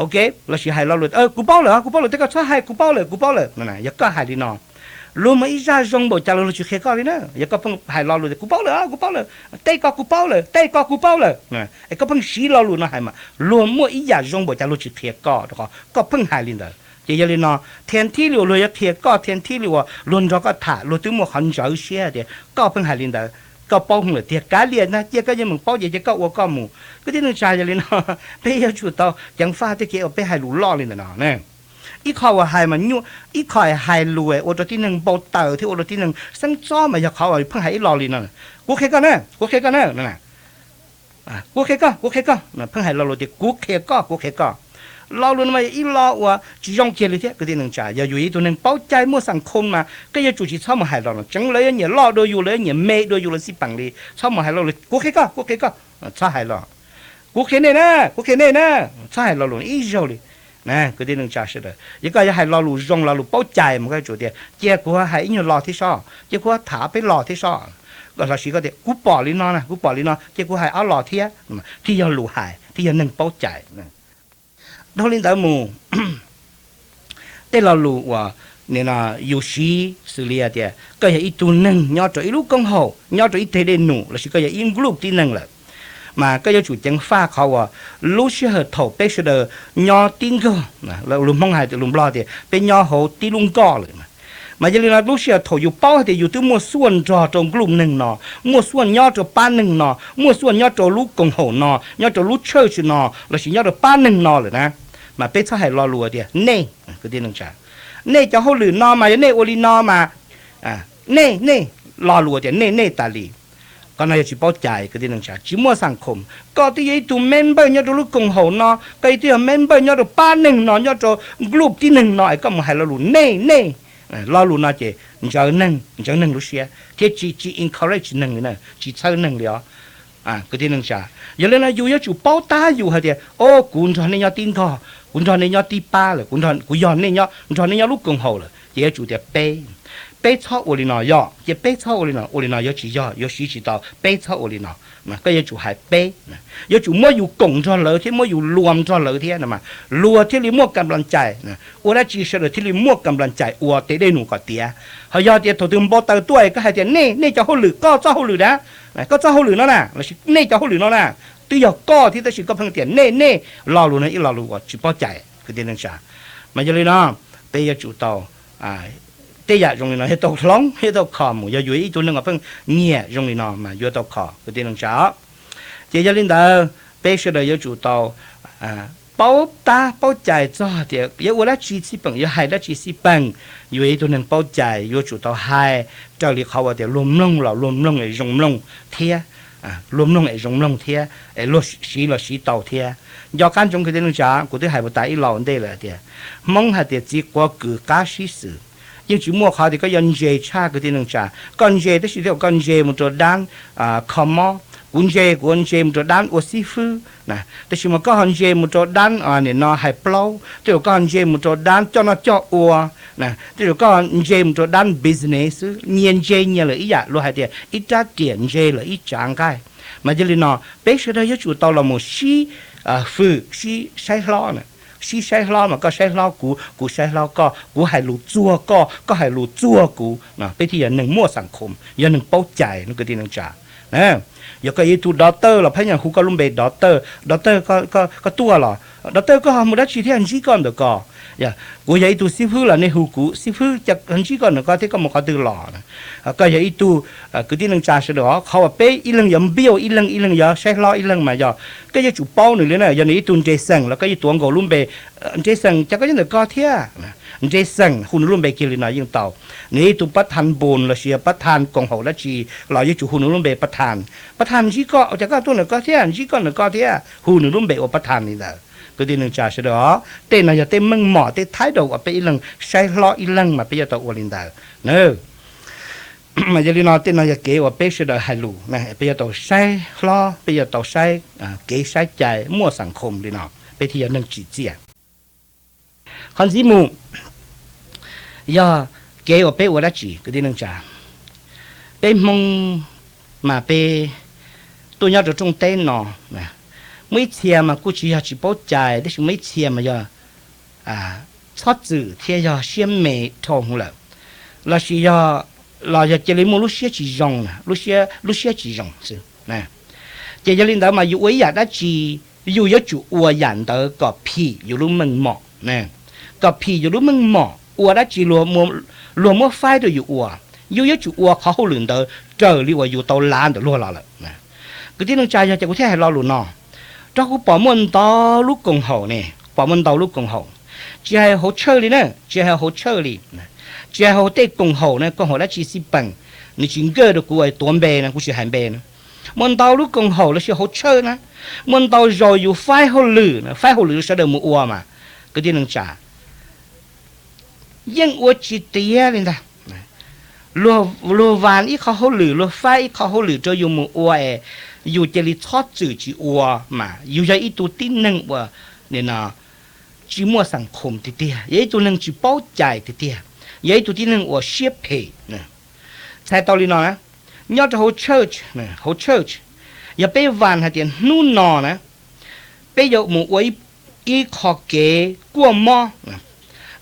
Ok, lossis hais lo lus kuv paub lawm, kuv paub lawm, tej koj txhob hais, kuv paub lawm, kuv paub lawm. Yog koj hais li no, luag muaj ib zaj zoo npaum cas los luag tsis qhia koj li na. Yog koj pheej hais lo lus tias kuv paub lawm, kuv paub lawm, tej ko kuv paub lawm, tej ko kuv paub lawm, es koj pheej siv lo lus no hais mas luag muaj ib yam zoo npaum cas luag tsis qhia koj rau qhov koj pheej hais li ntawd. Ces yog li no, thiaj thib li uas luag yuav qhia koj, thiaj thib li uas luag nrog koj tham, luag twb muaj qhov ntxeev siab tias koj pheej hais li ntawd. Koj paub hwv lawm tiag, kav liam ntag, cia koj yeej meem paub ces cia koj ua koj mus. Kwv tij neej tsa, yog li no peb yuav tsum tau ceev faj tej kev uas peb hais lus loj li ntawm no ne. Ib qho uas hais mas nyuaj, ib qho hais lus ua rau tib neeg npau taws thiab ua rau tib neeg xeeb txob mas yog qhov uas pheej hais ib lo li no: Kuv qhia koj na, kuv qhia koj na. Kuv qhia koj, kuv qhia koj, pheej hais lo lus tias kuv qhia koj, kuv qhia koj. Lo lus no mas yog ib lo uas tsis zoo kiag li thiab kwv tij neej tsa. Yog yus yog ib tug neeg paub cai muaj xam khoo mas koj yuav tsum tsis txhob mus hais lo no, tseev lawv yuav nyiam loj dua yus, lawv yuav nyiam me dua yus los xij peem li. Txhob mus hais lo lus kuv qhia koj, kuv qhia koj, txhob hais lo. Kuv qhia nej na, kuv qhia nej na, txhob hais lo lus ib zaug li. Na kwv tij neej tsa sawv daws, yog koj yuav hais lo lus zoo, lo lus paub cai mas koj yuav tsum tias cia kuv hais ib nyuag lo thiab sob, cia kuv tham peb lo thiab sob. Lossis koj tias kuv pom li no na, kuv pom li no, cia kuv hais ob lo thiab, thiaj yog lus hais, thiaj yog neeg paub cai. Dhau li ntawd mus, tej lo lus uas yus siv xws li tias koj yog ib tug neeg nyob rau ib lub koom haum, nyob rau ib teg dej num, lossis koj yog ib group tib neeg lawm, mas koj yuav tsum ceev faj qhov uas lub sij hawm thaum peb sawv daws nyob tib nkaug, lus Hmoob hais, lus Nplog tias peb nyob hauv tib lub nkoj lawm. Mas yog li no lub sij hawm thaum yus paub hais tias yus twb muaj xuaj nrog rau group neeg no, muaj xuaj nyob rau pab neeg no, muaj xuaj nyob rau lub koom haum no, nyob rau lub church no, lossis nyob rau pab neeg no lawm na, mas peb txhob hais lo lus tias nej, kwv tij neej tsa, nej cov hauj lwm no mas yog nej ua li no mas, nej, nej, lo lus tias nej, nej tas li. Qhov no yog tsis paub cai kwv tij neej tsa, tsis muaj xam khoo. Koj twb yog ib tug member nyob rau lub koom haum no, koj twb yog member nyob rau pab neeg no, nyob rau group tib neeg no es koj mus hais lo lus nej, nej, lo lus no ces ntxeev neeg, ntxeev neeg lub siab thiab tsis, tsis encourage neeg li na, tsis txhawb neeg li os. Kwv tij neej tsa, yog li no yus yuav tsum paub tab yus hais tias o, kuv nrog nej nyob tib nkaug, kuv nrog nej nyob tib pab lawm, kuv yog nej, nrog nej nyob lub koom haum lawm, ces yuav tsum tias peb, peb txhob ua li no, yog ces peb txhob ua li no, ua li no yuav tsis yog, yuav siv tsis tau, peb txhob ua li no. Koj yuav tsum hais peb, yuav tsum muab yus koom nrog lawv thiab muab yus luam nrog lawv thiab no mas luag thiaj li muaj kam nplas cais, ua dab tsi sawv daws thiaj li muaj kam nplas cais ua tej dej num kom tiav. Ho yog tias thaum twg npau taws tuaj es koj hais tias nej, nej cov hauj lwm, koj txoj hauj lwm na, koj txoj hauj lwm no na, lossis nej cov hauj lwm no na, twb yog koj thiab tab sis koj pheej tias nej, nej, lo lus no ib lo lus uas tsis paub cai kwv tij neej tsa. Mas yog li no peb yuav tsum tau, tej yam zoo li no yuav tau hloov, yuav tau kho mus. Yog yus ib tug neeg uas pheej nyiam zoo li no mas yuav tau kho kwv tij neej tsa. Ces yog li ntawd peb sawv daws yuav tsum tau paub tab paub cai txog tias yuav ua dab tsi xij peem, yuav hais dab tsi xij peem. Yus yog ib tug neeg paub cai yuav tsum tau hais raws li qhov uas tias luag mloog los luag mloog es zoo mloog thiab, luag mloog es zoo mloog thiab es luag siv los siv tau thiab. Nco qab ntsoov kwv tij neej tsa, kuv twb hais puas tas ib los ntej lawm tias Hmoob hais tias txiv quav kws qab sib xwm. Yeej tsis muaj qhov tias koj yuav ntse tshaj kwv tij neej tsa. Koj ntse tab sis thiab koj ntse mus rau dab kho mob, kuv ntse, kuv ntse mus rau dab ua xib fwb na, tab sis mas koj ho ntse mus rau dab nim no hais plaub, tej zaum koj ho ntse mus rau dab coj noj coj ua na, tej zaum koj ho ntse mus rau dab business xwb. Nyias ntse nyias lawm ib yam, luag hais tias ib rab riam ntse lawm ib tsav nqaij. Mas yog li no peb sawv daws yuav tsum tau los mus sib fwm, sib saib hlob na, sib saib hlob mas koj saib hlob kuv, kuv saib hlob koj, kuv hais lus txuag koj, koj hais lus txuag kuv, peb thiaj yog neeg muaj xam khoo, yog neeg paub cai no kwv tij neej tsa. Yog koj yog ib tug doctor los pheej nyiam hu koj lub npe doctor, doctor, koj tuaj los doctor, koj ho mus dab tsi thiab ntsib koj ntawm ko. Kuv yog ib tug xib fwb los nej hu kuv xib fwb, cas ntsib koj ntawm ko thiab koj mus qhov twg los? Koj yog ib tug kwv tij neej tsa sawv daws os, qhov uas peb ib leeg yuav npiaj ib leeg, ib leeg yuav saib hlob ib leeg mas yog koj yuav tsum paub nws li na. Yog nws ib tug nres xeem los koj yuav tuav nkaus lub npe, nres xeem, cas koj nyob ntawm ko thiab? Nres xeem, hu nws lub npe kiag li no yeej tau. Nws ib tug pab than npun lossis yog pab than koom haum dab tsi los yuav tsum hu nws lub npe pab than. Pab than ntsib koj, cas koj tuaj ntawm ko thiab, ntsib koj ntawm ko thiab, hu nws lub npe ua pab than li ntawd. Kwv tij neej tsa sawv daws os, tej no yog tej meej mom, tej thaib daus uas peb ib leeg saib hlob ib leeg mas peb yuav tau ua li ntawd na. Mas yog li no tej no yog kev uas peb sawv daws hais lus, peb yuav tau saib hlob, peb yuav tau saib kev saib cai muaj xam khoo li no, peb thiaj yog neeg tsim txiaj. Qhov ntxiv mus, yog kev uas peb ua dab tsi kwv tij neej tsa. Peb Hmoob mas peb tuaj nyob rau rooj teb no, muaj ib txhia mas kuj tsis yog tsis paub cai, tab sis muaj ib txhia mas yog txhob txwm thiab yog siab me dhau hwv lawm, lossis yog, los yog cia li muaj lub siab tsis zoo, lub siab, lub siab tsis zoo xwb. Ces yog li ntawd mas yus ua ib yam dab tsi, yus yuav tsum ua yam ntawd kom phim yus lub meej mom, kom phim yus lub meej mom. Ua dab tsi luag muab faib rau yus ua, Yus yuav tsum ua qhov hauj lwm ntawd raws li uas yus tau lav ntawm luag los lawm. Kwv tij neej tsa, yog tias kuv thiaj hais lo lus no, rau qhov kuv pom muaj ntau lub koom haum ne, pom muaj ntau lub koom haum, tsis hais hauv church li na, tsis hais hauv church li, tsis hais hauv tej koom haum na, koom haum dab tsi xij peem, nws tsis nkawj rau kuv tuav npe no, kuv tsis hais npe na. Muaj ntau lub koom haum los sis hauv church na, muaj ntau zaus yus faib hauj lwm, faib hauj lwm rau sawv daws mus ua mas, kwv tij neej tsa, yeej ua tsis tiav li ntag. Luag vas ib qho hauj lwm, luag faib ib qho hauj lwm rau yus mus ua es yus cia li txhob txwm tsis ua mas yus yog ib tug tib neeg uas tsis muaj xeem khoom tiag tiag, yog ib tug neeg tsis paub cai tiag tiag, yog ib tug tib neeg uas siab phem. Txhais tau li no na, nyob rau hauv church, hauv church, yog peb vas hais tias hnub no na, peb yuav mus ua ib qho kev kuaj mob,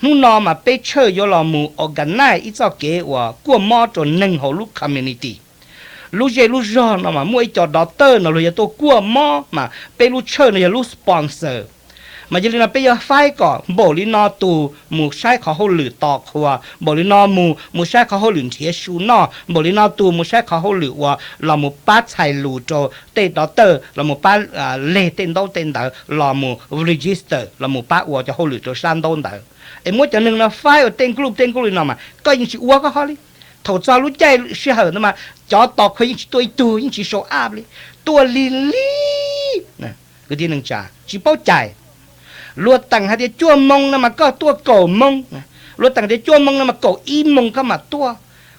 hnub no mas peb church yuav los mus organize ib txoj kev uas kuaj mob rau neeg hauv lub community. Lub zej lub zog no mas muaj ib co doctor no luag yuav tuaj kuaj mob mas peb lub church no yog lub sponsor. Mas yog li no peb yuav faib kom npaum li no tus mus saib qhov hauj lwm tos qhua, npaum li no mus, mus saib qhov hauj lwm nrhiav su noj, npaum li no tus mus saib qhov hauj lwm uas los mus pab txhais lus rau tej doctor, los mus pab leg tej ntaub tej ntawv, los mus register, los mus pab ua cov hauj lwm rau sab ntaub ntawv. Es muab cov neeg no faib ua tej group tej group li no mas koj yeej tsis ua koj qhov li. Thaum txog lub caij sij hawm ntawd mas cov tos qhua yeej tsis tuaj ib tug, yeej tsis show up li, tuaj lig lig. Kwv tij neej tsa, tsis paub cai. Luag teem hais tias cuaj moo no mas koj tuaj kaum moo, luag teem tias cuaj moo no mas kaum ib moo koj mam tuaj.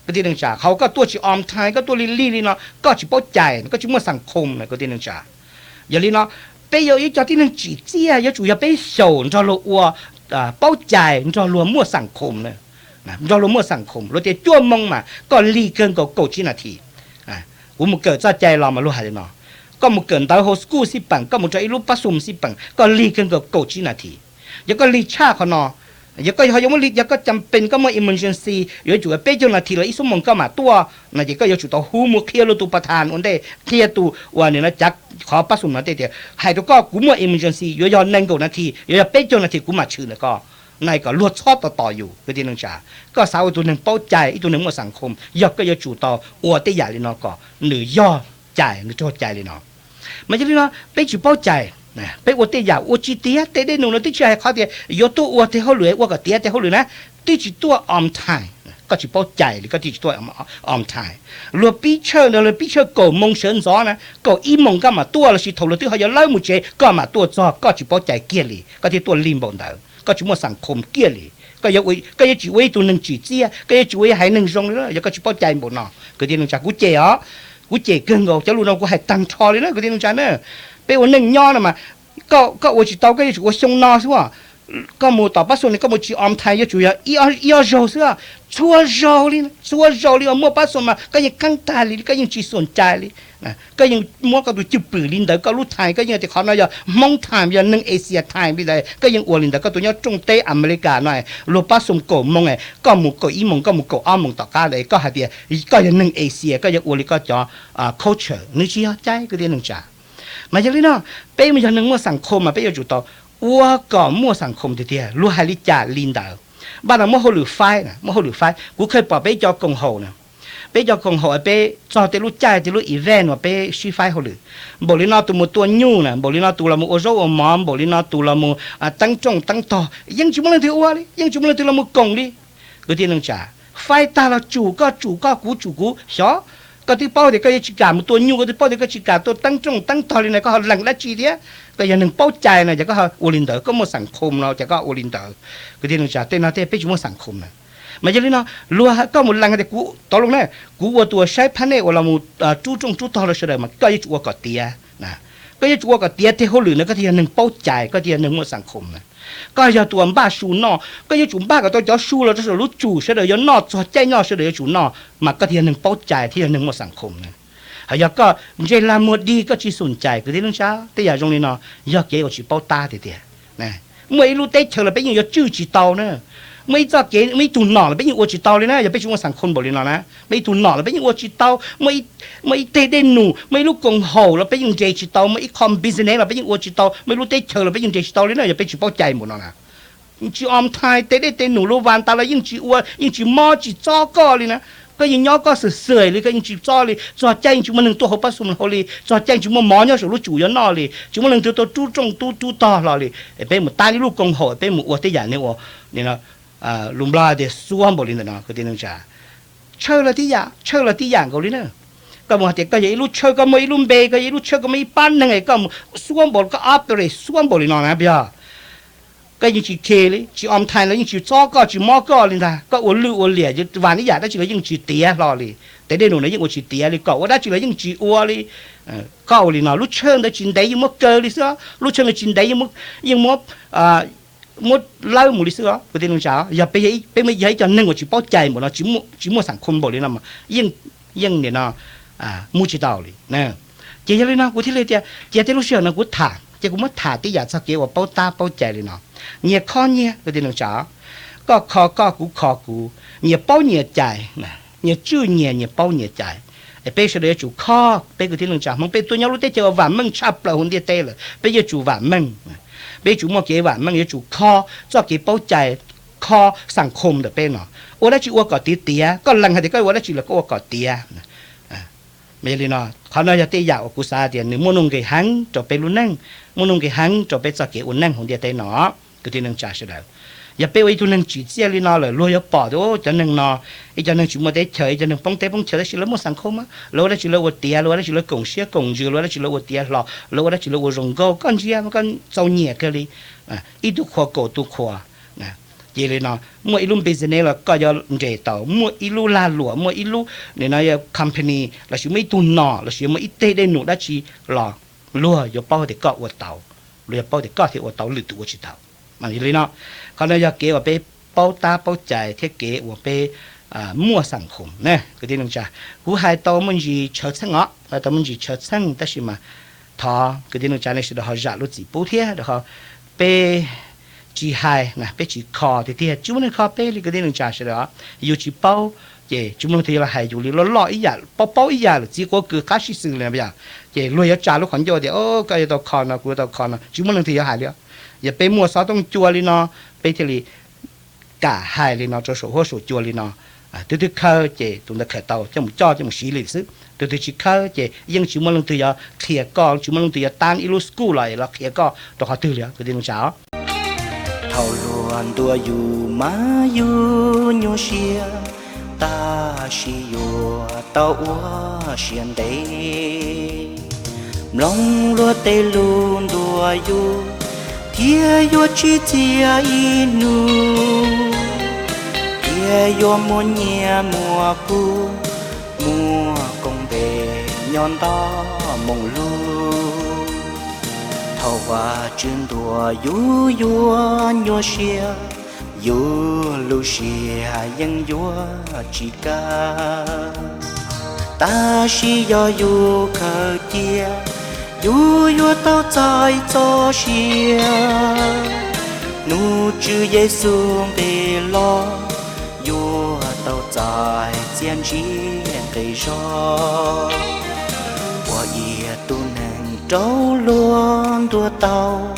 Kwv tij neej tsa, qhov koj tuaj tsis on time, koj tuaj lig lig li no koj tsis paub cai, koj tsis muaj xeem khoom na, kwv tij neej tsa. Yog li no, peb yuav ib co tib neeg tsim txiaj yuav tsum yog peb xyaum nrog luag ua, paub cai, nrog luag muaj xeem khoom na, nrog luag muaj xeem khoom. Luag tias cuaj moo mas koj lig kawg nkaus kaum tsib nas this. Kuv mus kawm txoj cai los mas luag hais li no, koj mus kawm ntawv hauv school xij peem, koj mus rau ib lub pab xum xij peem, koj lig kawg nkaus kaum tsib nas this. Yog koj lig tshaj qhov no, yog koj ho yuav muab lig, yog koj cam pees koj muaj emergency yuav tsum peb caug nas this los ib xuab moos koj mam tuaj no ces koj yuav tsum tau hu mus qhia luag tus pas thas ua ntej, qhia tus uas nim no cav qhov pab xum no tej tias hais rau koj kuv muaj emergency yuav yog nees nkaum nas this, yuav yog peb caug nas this kuv mam tshwm ntawm koj. No kom luag txhob tos tos yus, kwv tij neej tsa. Koj xav ua tus neeg paub cai, ib tug neeg muaj xeem khoom, yog koj yuav tsum tau ua tej yam li no kom nws yog cai, nws raug cai li no. Mas yog li no peb tsis paub cai, peb ua tej yam ua tsis tiav. Tej dej num no twb tsis hais qhov tias yuav tuaj ua tej hauj lwm, ua kom tiav tej hauj lwm na, twb tsis tuaj on time. Koj tsis paub cai li, koj twb tsis tuaj on time. Luag pib church ntawd, luag pib church kaum moos sawv ntxov na, kaum ib moos koj mam tuaj, los sis thaum luag twb ho yuav lawb mus tsev koj mam tuaj txog, koj tsis paub cai kiag li, koj thiaj tuaj lig npaum ntawd, koj tsis muaj xeem khoom kiag li. Koj yuav tsis ua ib tug neeg tsim txiaj, koj yuav tsis ua ib haiv neeg zoo li, yog koj tsis paub cai npaum no, kwv tij neej tsa. Kuv cem os, kuv cem kawg nkaus, cov lus no kuv hais tag nrho li na, kwv tij neej tsa na. Peb ua neej nyob no mas koj ua tsis tau koj yuav tsum ua xyoo no xwb. Koj mus tom pab xum no koj mus tsis on time yuav tsum yog ib ob zaug xwb. Txhua zaug li, txhua zaug li uas muaj pab xum mas koj yeej keeb tag li, koj yeej tsis xum cai li. Koj yeej muab koj tus cwj pwm li ntawd, koj lub time koj yeej tias qhov no yog Hmoob time, yog neeg Asia time li ntawd, koj yeej ua li ntawd. Koj tus nyob rooj teb America no, luag pab xum kaum moos, koj mus kaum ib moos, koj mus kaum ob moos tom qab ntawd koj hais tias koj yog neeg Asia, koj yuav ua li koj cov culture, nws tsis yog cai, kwv tij neej tsa. Mas yog li no, peb yog neeg muaj xeem khoom mas peb yuav tsum tau ua kom muaj xeem khoom tiag tiag, luag hais li cas li ntawd. Npaj no muab hauj lwm faib, muab hauj lwm faib. Kuv kheev pom peb cov koom haum na, peb cov koom haum peb txog tej lub caij tej lub event uas peb sib faib hauj lwm, npaum li no tus mus tua nyuj na, npaum li no tus los mus ua zaub ua mov, npaum li no tus los mus teeb rooj teeb tog, yeej tsis muaj leej twg ua li, yeej tsis muaj leej twg los mus koom li. Kwv tij neej tsa, faib tag los tsum koj tsum koj, kuv tsum kuv, xyov. Koj twb paub tias koj yuav tsis kam mus tua nyuj, koj twb paub tias koj tsis kam tuaj teeb rooj teeb tog li no, koj ho lees dab tsi thiab? Koj yog neeg paub cai no ces koj ho ua li ntawd, koj muaj xeem khoom no ces koj ua li ntawd. Kwv tij neej tsa, tej no tej peb tsis muaj xeem khoom na. Mas yog li no, luag koj mus lees tias kuv tau loo na, kuv ua tus saib phab nej uas los mus rub rooj rub tog rau sawv daws mas koj yuav tsum ua kom tiav. Koj yuav tsum ua kom tiav tej hauj lwm na, koj thiaj yog neeg paub cai, koj thiaj yog neeg muaj xeem khoom na. Koj yog tus uas npaj su noj, koj yuav tsum npaj kom tau cov su los rau saum lub tsum, sawv daws yuav noj, txog caij noj sawv daws yuav tsum noj, mas koj thiaj yog neeg paub cai thiab yog neeg muaj xeem khoom na. Ho yog koj ntsej lag muag dig, koj tsis xum cai, kwv tij neej tsa, tej yam zoo li no yog kev uas tsis paub tab tiag tiag. Muaj ib lub teb chaws los peb yeej yuav tswj tsis tau na. Muaj ib txoj kev, muaj ib tug nom los peb yeej ua tsis tau li na, yog peb tsis muaj xeem khoom npaum li no na. Muaj ib tug nom los peb yeej ua tsis tau, muaj ib teg dej num, muaj ib lub koom haum los peb yeej nres tsis tau, muaj ib qho business los peb yeej ua tsis tau, muaj ib lub teb chaws los peb yeej nres tsis tau li na, yog peb tsis paub cai npaum no na. Tsis on time, tes dej tes num lub vas tas los yeej tsis ua, yeej tsis mob tsis txob koj li na. Koj yeej nyob koj xwm xwm li, koj yeej tsis txob li, txog caij yeej tsis muaj neeg tuaj hauv pab xum hauv li, txog caij tsis muaj mov nyob saum lub tsum yuav noj li, tsis muaj leej twg tau rub rooj tub rub tog hlo li. Peb mus tab ib lub koom haum, peb mus ua tej yam ne ua, lus Nplog tias xuab npaum li ntawm no kwv tij neej tsa. Tshawj los tib yam, tshawj los tib yam nkaus li na. Koj mus hais tias koj yog ib lub tshawj, koj muaj ib lub npe, koj yog ib lub tshawj, koj muaj ib pab neeg es koj mus xuab npaum, koj operate xuab npaum li no na yog koj yeej tsis khe li, tsis on time los yeej tsis txob koj, tsis mob koj li ntag. Koj ua lwj ua liam, vam ib yam dab tsi los yeej tsis tiav hlo li. Tes dej num no yeej ua tsis tiav li, kom ua dab tsi los yeej tsis ua li. Koj ua li no, lub tshawj ntawd tsis ntev yeej muab kaw li xwb, lub tshawj ntawd tsis ntev yeej muab, yeej muab muab lawb mus li xwb os kwv tij neej tsa. Yog peb, peb yog ib co neeg uas tsis paub cai npaum no, tsis muaj xam khum npaum li no, yeej, yeej nim no muab tsis tau li. Ces yog li no kuv thiaj li tias ces tej lub sij hawm no kuv tham ces kuv muab tham tej yam txog kev uas paub tab paub cai li no. Nyias kho nyias kwv tij neej tsa, koj kho koj kuv kho kuv, nyias paub nyias cai, nyias tswj nyias, nyias paub nyias cai. Es peb sawv daws yuav tsum kho, peb kwv tij neej tsa Hmoob peb tuaj nyob lub teb chaws uas vam meej tshaj plaws hauv ntiaj teb lawm, peb yuav tsum vam meej. Peb yuav tsum muaj kev vam meej, yuav tsum kho txoj kev paub cai, kho xam khum ntawm peb no. Ua dab tsi ua kom tiav tiav, koj lees hais tias koj ua dab tsi los koj ua kom tiav. Mas yog li no, qhov no yog tej yam uas kuv xav tias nws muaj nuj nqis heev rau peb lub neej, muaj nuj nqis heev rau peb txoj kev ua neej hauv ntiaj teb no kwv tij neej tsa sawv daws. Yog peb ua ib tug neeg tsim txiaj li no lawm luag yuav pom tias cov neeg no, ib cov neeg tsis muaj teb chaws, ib cov neeg poob teb poob chaws tab sis lawv muaj xam khum, lawv ua dab tsi lawv ua tiav, lawv ua dab tsi lawv koom siab koom ntsws, lawv ua dab tsi lawv ua tiav hlo, lawv ua dab tsi lawv ua zoo nkauj, koj ntsia mas koj txaus nyiam kawg li. Ib tug qhuas kaum tus qhuas. Ces li no, muaj ib lub business los koj yuav nres tau, muaj ib lub lag luam, muaj ib lub nim no company lossis muaj ib tug nom lossis muaj ib teg dej num dab tsi los luag yuav paub tias koj ua tau, luag yuav paub tias koj thiaj ua tau, lwm tus ua tsis tau. Li no, qhov no yog kev uas peb paub tab paub cai thiab kev uas peb muaj xam khum na kwv tij neej tsa. Kuv hais tau muaj ntsis tshawv txheej os, hais tau muaj ntsis tshawv txheej tab sis mas thov kwv tij neej tsa nej sawv daws ho zam lub txim pub thiab rau qhov peb tsis hais na, peb tsis kho tiag tiag, tsis muaj neeg kho peb li kwv tij neej tsa sawv daws. Yus tsis paub ces tsis muaj leej twg yuav los hais yus li, loj loj ib yam, paub paub ib yam lawm, txiv quav kws qab sib xws li yom. Ces luag yuav tsa lub qhov ncauj tias koj yuav tau kho no, kuv yuav tau kho no, tsis muaj leej twg yuav hais li. Yog peb muaj xov tooj cua li no, peb thiaj li kam hais li no rau saum huab saum cua li no. Tus twg khawb ces tus ntawd khawm tau coj mus coj coj mus siv li xwb, tus twg tsis khawb ces yeej tsis muaj leej twg yuav qhia koj, tsis muaj leej twg yuav tab ib lub school los los qhia koj rau qhov twg li kwv tij neej tsa. Thaum luag ntuas yus mas yus nyuaj siab, tab sis yuav tau ua siab ntev. Mloog luag tej lus ntuas yus, thiaj yuav tsim txiaj ib hnub, thiaj yuav muaj nyiaj muaj kub, muaj koob npe nyob nto moo lug. Thaum Vajtswv ntuas yus yuav nyuaj siab, yus lub siab yeej yuav tsis kaj. Tab sis yog yus khaws cia, yus yuav tau txais txoj sia. Hnub Tswv Yexus nqis los, yuav tau txais txiaj ntsig nqi zog. Ua ib tug neeg raug luag ntuas tau,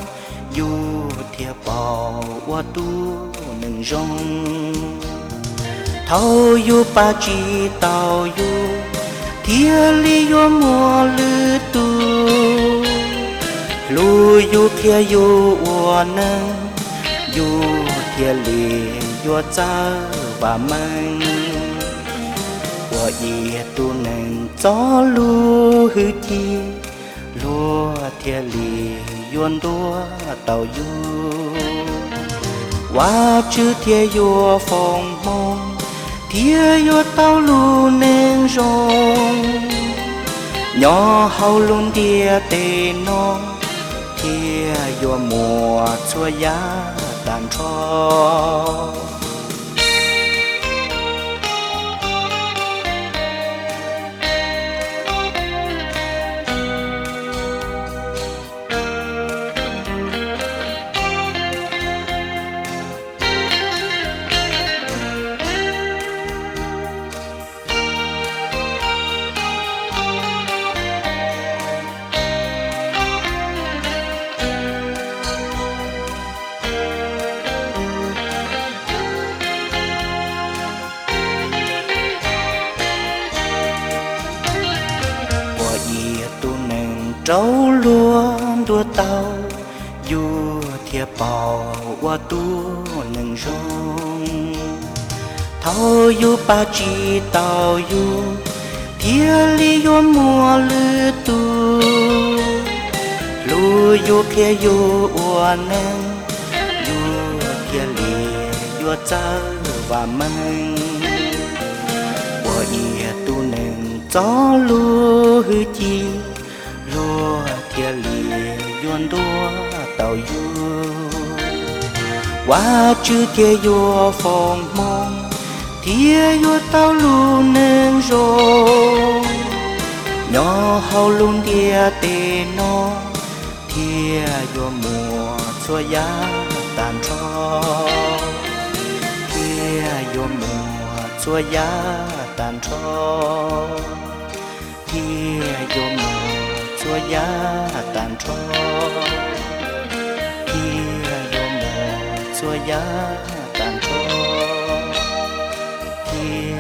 yus thiaj paub ua tug neeg zoo. Thaum yus pab tsis tau yus, thiaj li yuav muaj lwm tus hlub yus, qhia yus ua neeg, yus thiaj li yuav txawj vam meej. Ua ib tug neeg txo lus hwj chim, luag thiaj li yuav ntuas tau yus. Vajtswv thiaj yuav foom hmoov, thiaj yuav tau lub neej zoo. Nyob hauv lub ntiaj teb no, thiaj yuav muaj txhua yam tag nrho. rau luag ntuag tau, yus thiaj paub ua tus neeg zoo. Thaum yus pab tsis tau yus, thiaj li yuav muaj lwm tus hlub yus qhia yus ua neeg, yus thiaj li yuav txawj vam meej. Ua ib tug neeg txoj lus hwj chim, luag thiaj li yuav ntuas tau yus. Vajtswv thiaj yuav foom hmoov, thiaj yuav tau lub neej zoo. Nyob hauv lub ntiaj teb no, thiaj yuav muaj txhua yam tag nrho, thiaj yuav muaj txhua yam tag nrho, thiaj yuav muaj txhua yam tag nrho, thiaj yuav muaj txhua yam tag nrho, thiaj